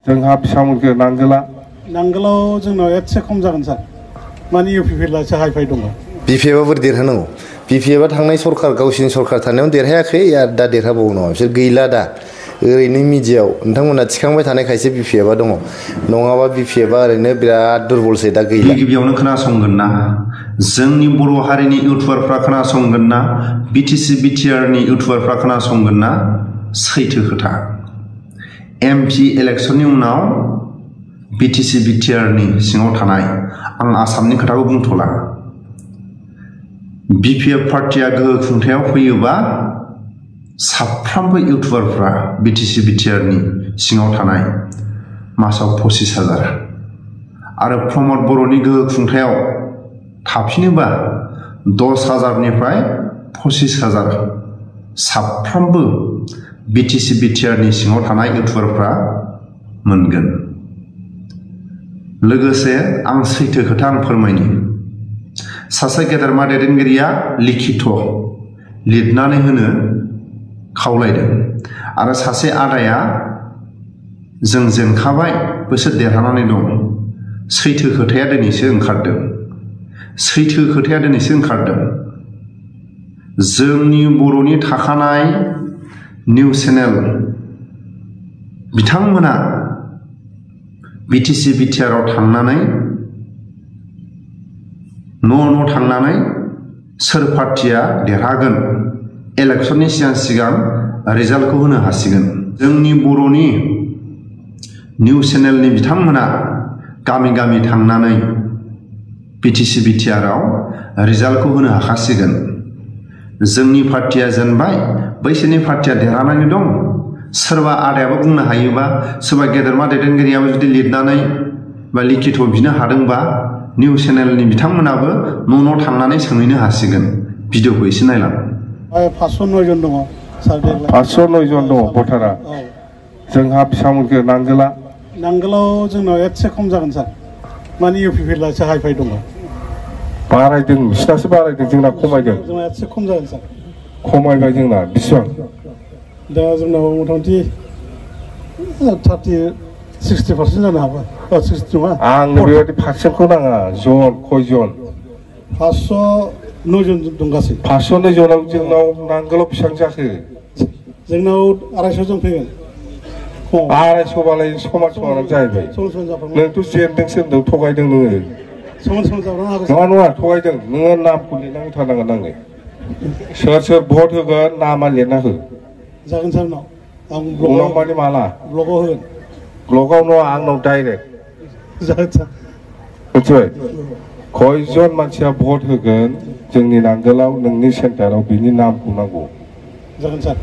जोंहा बिसामोनखो नांगोलाव जोंनाव एसे खम जागोन सार माने इउपिपिएलआसो हाइफाइ दङ बिपिएफआ बोरै देरहानांगौ बिपिएफआ थांनाय सरकार गावसिनि सरकार थानायाव देरहायाखै आरो दा देरहाबावो नङा बिसोर गैला दा ओरैनो मिडियायाव नोंथांमोना थिखांबाय थानायखायसो बिपिएफआ दङ नङाबा बिपिएफआ ओरैनो बिराद दुरबलसै दा गैला गिबियावनो खोनासंगोन ना जोंनि बर' हारिनि इउटुबारफ्रा खोनासंगोन ना बिटिसि बिटिआरनि इउटुबारफ्रा खोनासंगोन ना सैथो खोथा एमपि इलेक्शननि उनाव बिटिसि बिटिआरनि सिङाव थानाय आं आसामनि खोथाखौ बुंथ'ला बिपिएफ पार्टिया गोहो खुंथायाव फैयोबा साफ्रोमबो इउटुबारफ्रा बिटिसि बिटिआरनि सिङाव थानाय मासाव 25,000 आरो प्रमद बर'नि गोहो खुंथायाव थाफिनोबा 10,000निफ्राय 25,000 साफ्रोमबो बिटिसि बिटिआरनि सिङाव थानाय इउटुबारफ्रा मोनगोन लोगोसे आं सैथो खोथा आं फोरमायनि सासे गेदेरमा दैदेनगिरिया लिखित लिरनानै होनो खावलायदों आरो सासे आदाया जों जेनखाबाय बिसोर देरहानानै दं सैथो खोथाया दिनैसो ओंखारदों जोंनि बर'नि थाखानाय निउस चेनेल बिथांमोना बिटिसि बिटिआरआव थांनानै न' थांनानै सोर पार्टिया देरहागोन इलेक्शननि सिगां रिजाल्टखौ होनो हासिगोन जोंनि बर'नि निउस चेनेलनि बिथांमोना गामि गामि थांनानै बिटिसि बिटिआरआव रिजाल्टखौ होनो हाखासिगोन जोंनि पार्टिया जेनबाय बैसोरनि पार्टिया देरहानानै दं सोरबा आदायाबो बुंनो हायोबा सोरबा गेदेरमा दैदेनगिरियाबो जुदि लिरनानै बा लिखित बिनो हादोंबा निउस चेनेलनि बिथांमोनाबो न' थांनानै सोंहैनो हासिगोन भिडिअखौ एसे नायलां 509 जन दङ सार 509 जन दङ भटारा जोंहा बिसामोनखो नांगोलाव जोंनाव एसे खम जागोन सार माने इउपिपिएलआसो हाइफाइ दङ बारायदों बिसिनासो बारायदों जोंना खमायदों जोंना एसे खम जागोन सार खमायबाय जोंना बेसेबां दा जोंनाव मथामथि 60% जानो हाबाय 60 नङा आंनो बेबायदि पार्सेन्टखौ नाङा जन खयजन 509 जन दं गासै 509 जनाव जोंनाव नांगोलाव बेसेबां जाखो जोंनाव 250 जन फैगोन 250 बालाय समान जाहैबाय नोंथ' जेनदोंसो होनदों थगायदों नोङो नङा थगायदों नोङो नामखौ लिरना होथारनांगोन आंनो सोर भट होगोन नामा लिरना हो जागोन सार आं ब्लगाव माने माला ब्लगाव होगोन ब्लगाव नङा आंनाव डाइरेक्ट जागोन सार मिथिबाय खयजन मानसिया भट होगोन जोंनि नांगोलाव नोंनि सेन्टाराव बिनि नामखौ नांगौ जागोन सार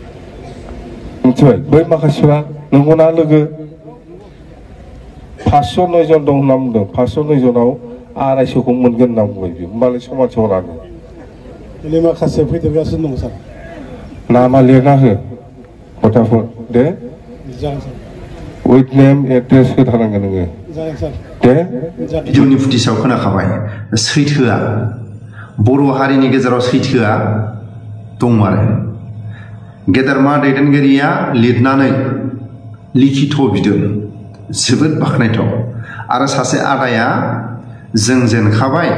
मिथिबाय बै माखासेफ्रा नंगौना लोगो 509 जन दं होनना बुंदों 509 जनाव 250खौ मोनगोन होनना बुंबाय बियो होमबालाय समानो माखासे फैदेरगासिनो दं सार नामा लिरना हो गथाफोर दे जागोन सार उइथ नेम एड्रेस होथारनांगोन नोङो जागोन सार दे भिडिअनि फुटेजाव खोनाखाबाय सैथोआ बर' हारिनि गेजेराव सैथोआ दं आरो गेदेरमा दैदेनगिरिया लिरनानै लिखित बिदों जोबोद बाख्नायथाव आरो सासे आदाया जों जेनखाबाय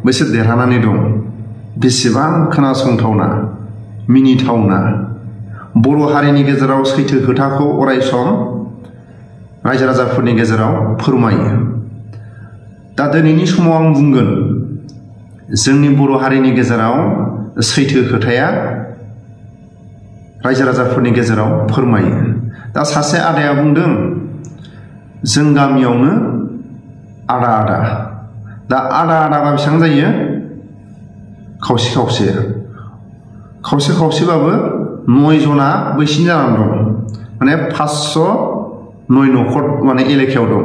बैसोर देरहानानै दं बेसेबां खोनासंथावना मिनिथावना बर' हारिनि गेजेराव सैथो खोथाखौ अरायसम रायजो राजाफोरनि गेजेराव फोरमायो दा दिनैनि समाव आं बुंगोन जोंनि बर' हारिनि गेजेराव सैथो खोथाया रायजो राजाफोरनि गेजेराव फोरमायो दा सासे आदाया बुंदों जों गामियावनो आदा दा आदाबा बेसेबां जायो खावसेबाबो 9 जना बैसिनि जानानै दं माने 509 न'खर माने एलेकायाव दं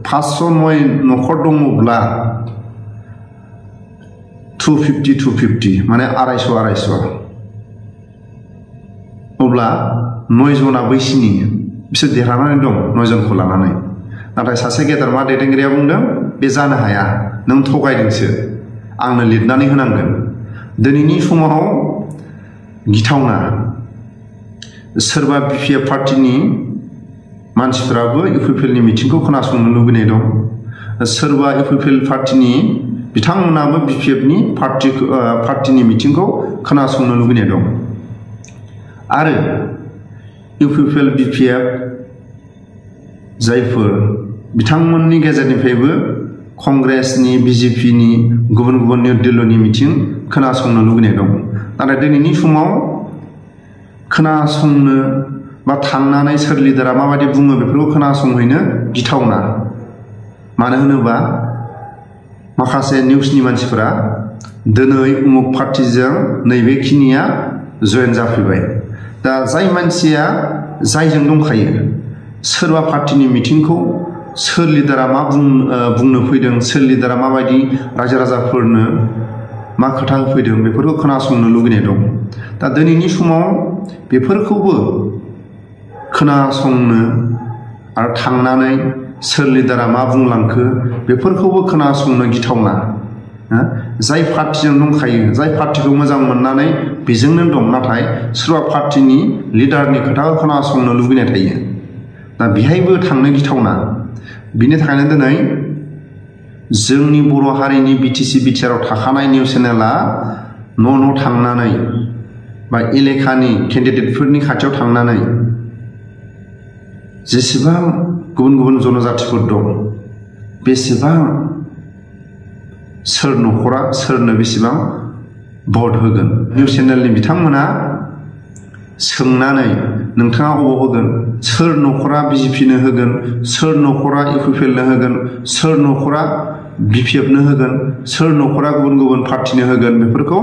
509 न'खर दङब्ला 250 माने 250 अब्ला 9 जना बैसिनि बिसोर देरहानानै दं 9 जनखौ लानानै नाथाय सासे गेदेरमा दैदेनगिरिया बुंदों बे जानो हाया नों थगायदोंसो आंनो लिरनानै होनांगोन दिनैनि समाव गिथावना सोरबा बिपिएफ पार्टिनि मानसिफ्राबो इउपिपिएलनि मिटिंखौ खोनासंनो लुबैनाय दं सोरबा इउपिपिएल पार्टिनि बिथांमोनाबो बिपिएफनि पार्टिनि मिटिंखौ खोनासंनो लुबैनाय दं आरो इउपिपिएल बिपिएफ जायफोर बिथांमोननि गेजेरनिफ्रायबो कंग्रेसनि बिजेपिनि गुबुन गुबुन निर्दलीयनि मिटिं खोनासंनो लुबैनाय दं नाथाय दिनैनि समाव खोनासंनो बा थांनानै सोर लिडारा माबायदि बुङो बेफोरखौ खोनासंहैनो गिथावना मानो होनोबा माखासे निउसनि मानसिफोरा दिनै उमुक पार्टिजों नैबेखिनिया जयेन जाफैबाय दा जाय मानसिया जायजों दंखायो सोरबा पार्टिनि मिटिंखौ सोर लिडारा मा बुंनो फैदों सोर लिडारा माबायदि रायजो राजाफोरनो मा खोथा होफैदों बेफोरखौ खोनासंनो लुबैनाय दं दा दिनैनि समाव बेफोरखौबो खोनासंनो आरो थांनानै सोर लिडारा मा बुंलांखो बेफोरखौबो खोनासंनो गिथावना जाय पार्टिजों दंखायो जाय पार्टिखौ मोजां मोननानै बेजोंनो दं नाथाय सोरबा पार्टिनि लिडारनि खोथाखौ खोनासंनो लुबैनाय थायो दा बेहायबो थांनो गिथावना बिनि थाखायनो दिनै जोंनि बर' हारिनि बिटिसि बिटिआरआव थाखानाय निउस चेनेला न' थांनानै बा एलेकानि केन्डिडेटफोरनि खाथियाव थांनानै जेसेबां गुबुन गुबुन जनजातिफोर दं बेसेबां सोर न'खरा सोरनो बेसेबां भट होगोन निउस चेनेलनि बिथांमोना सोंनानै नोंथाङा अबाव होगोन सोर न'खरा बिजेपिनो होगोन सोर न'खरा इउपिपिएलनो होगोन सोर न'खरा बिपिएफनो होगोन सोर न'खरा गुबुन गुबुन पार्टिनो होगोन बेफोरखौ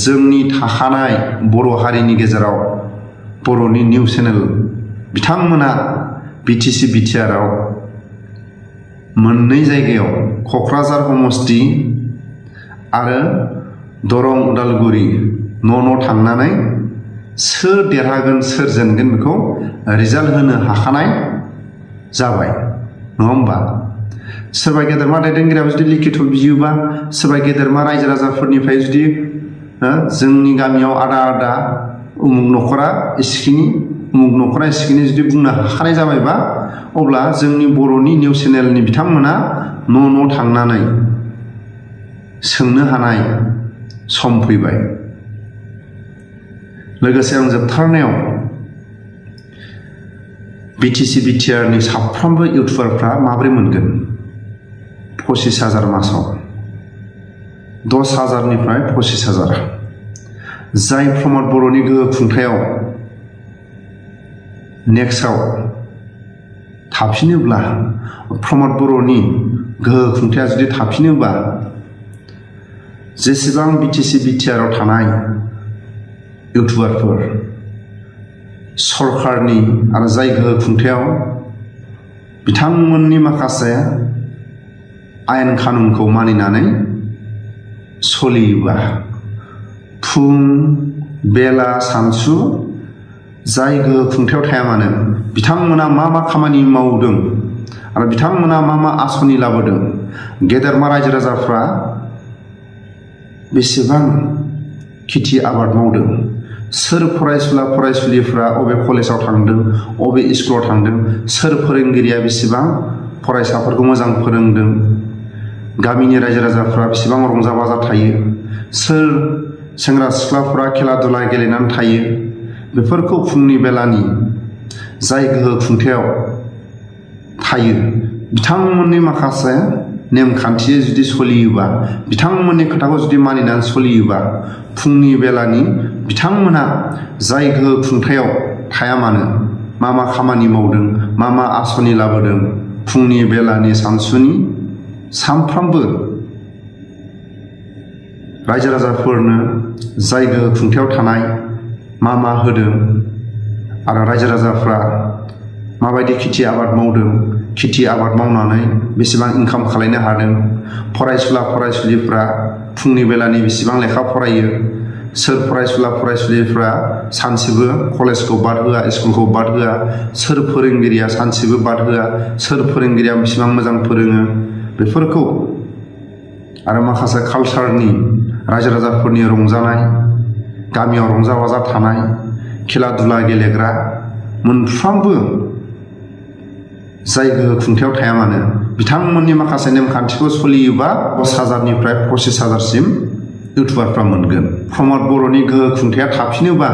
जोंनि थाखानाय बर' हारिनि गेजेराव बर'नि निउस चेनेल बिथांमोना बिटिसि बिटिआरआव मोननै जायगायाव क'क्राझार समस्ति आरो दरं उदालगुरि न' थांनानै सोर देरहागोन सोर जेनगोन बेखौ रिजाल्ट होनो हाखानाय जाबाय नङा होमबा सोरबा गेदेरमा दैदेनगिरिया जुदि लिखित बियोबा सोरबा गेदेरमा रायजो राजाफोरनिफ्राय जुदि जोंनि गामियाव आदा उमुक न'खरा इसिखिनि उमुक न'खरा इसिखिनि जुदि बुंनो हाखानाय जाबायबा अब्ला जोंनि बर'नि निउस चेनेलनि बिथांमोना न' थांनानै सोंनो हानाय सम फैबाय लोगोसे आं जोबथारनायाव बिटिसि बिटिआरनि साफ्रोमबो इउटुबारफ्रा माबोरै मोनगोन 25,000 मासाव 10,000निफ्राय 25,000 जाय प्रमद बर'नि गोहो खुंथायाव नेक्स्टआव थाफिनोब्ला प्रमद बर'नि गोहो खुंथाया जुदि थाफिनोबा जेसेबां बिटिसि बिटिआरआव थानाय इउटुबारफोर सरकारनि आरो जाय गोहो खुंथायाव बिथांमोननि माखासे आयेन कानुनखौ मानिनानै सोलियोबा फुं बेला सानसु जाय गोहो खुंथायाव थाया मानो बिथांमोना मा खामानि मावदों आरो बिथांमोना मा आसनि लाबोदों गेदेरमा रायजो राजाफ्रा बेसेबां खेथि आबाद मावदों सोर फरायसुला फरायसुलिफ्रा अबे कलेजाव थांदों अबे स्कुलाव थांदों सोर फोरोंगिरिया बेसेबां फरायसाफोरखौ मोजां फोरोंदों गामिनि रायजो राजाफ्रा बेसेबां रंजा बाजा थायो सोर सेंग्रा सिख्लाफोरा खेला दुला गेलेनानै थायो बेफोरखौ फुंनि बेलानि जाय गोहो खुंथायाव थायो बिथांमोननि माखासे नेमखान्थियै जुदि सोलियोबा बिथांमोननि खोथाखौ जुदि मानिनानै सोलियोबा फुंनि बेलानि बिथांमोना जाय गोहो खुंथायाव थाया मानो मा खामानि मावदों मा आसनि लाबोदों फुंनि बेलानि सानसुनि सानफ्रोमबो रायजो राजाफोरनो जाय गोहो खुंथायाव थानाय मा होदों आरो रायजो राजाफ्रा माबायदि खेथि आबाद मावदों खेथि आबाद मावनानै बेसेबां इनकाम खालामनो हादों फरायसुला फरायसुलिफ्रा फुंनि बेलानि बेसेबां लेखा फरायो सोर फरायसुला फरायसुलिफ्रा सानसेबो कलेजखौ बाद होआ स्कुलखौ बाद होआ सोर फोरोंगिरिया सानसेबो बाद होआ सोर फोरोंगिरिया बेसेबां मोजां फोरोङो बेफोरखौ आरो माखासे कालचारनि रायजो राजाफोरनि रंजानाय गामियाव रंजा बाजा थानाय खेला दुला गेलेग्रा मोनफ्रोमबो जाय गोहो खुंथायाव थाया मानो बिथांमोननि माखासे नेमखान्थिखौ सोलियोबा 10,000निफ्राय 25,000सिम इउटुबारफ्रा मोनगोन। प्रमद बर'नि गोहो खुंथाया थाफिनोबा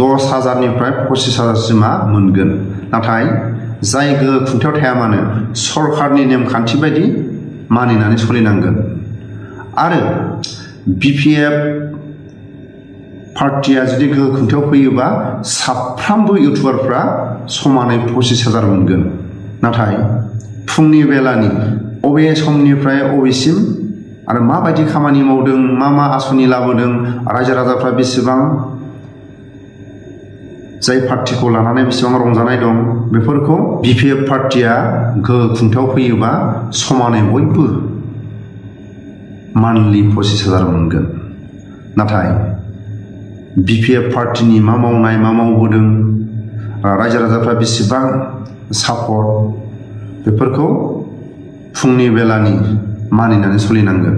10,000निफ्राय 25,000सिमा मोनगोन। नाथाय जाय गोहो खुंथायाव थाया मानो सरकारनि नेमखान्थि बायदि मानिनानै सोलिनांगोन। आरो BPF पार्टिया जुदि गोहो खुंथायाव फैयोबा साफ्रोमबो इउटुबारफ्रा समानै 25,000 मोनगोन। नाथाय फुंनि बेलानि अबे समनिफ्राय अबेसिम आरो माबायदि खामानि मावदों, मा आसनि लाबोदों, रायजो राजाफ्रा बेसेबां जाय पार्टिखौ लानानै बेसेबां रंजानाय दं, बेफोरखौ BPF पार्टिया गोहो खुंथायाव फैयोबा समानै बयबो मान्थलि 25,000 मोनगोन। नाथाय BPF पार्टिनि मा मावनाय, मा मावबोदों, रायजो राजाफ्रा बेसेबां सापर्ट, बेफोरखौ फुंनि बेलानि मानिनानै सोलिनांगोन।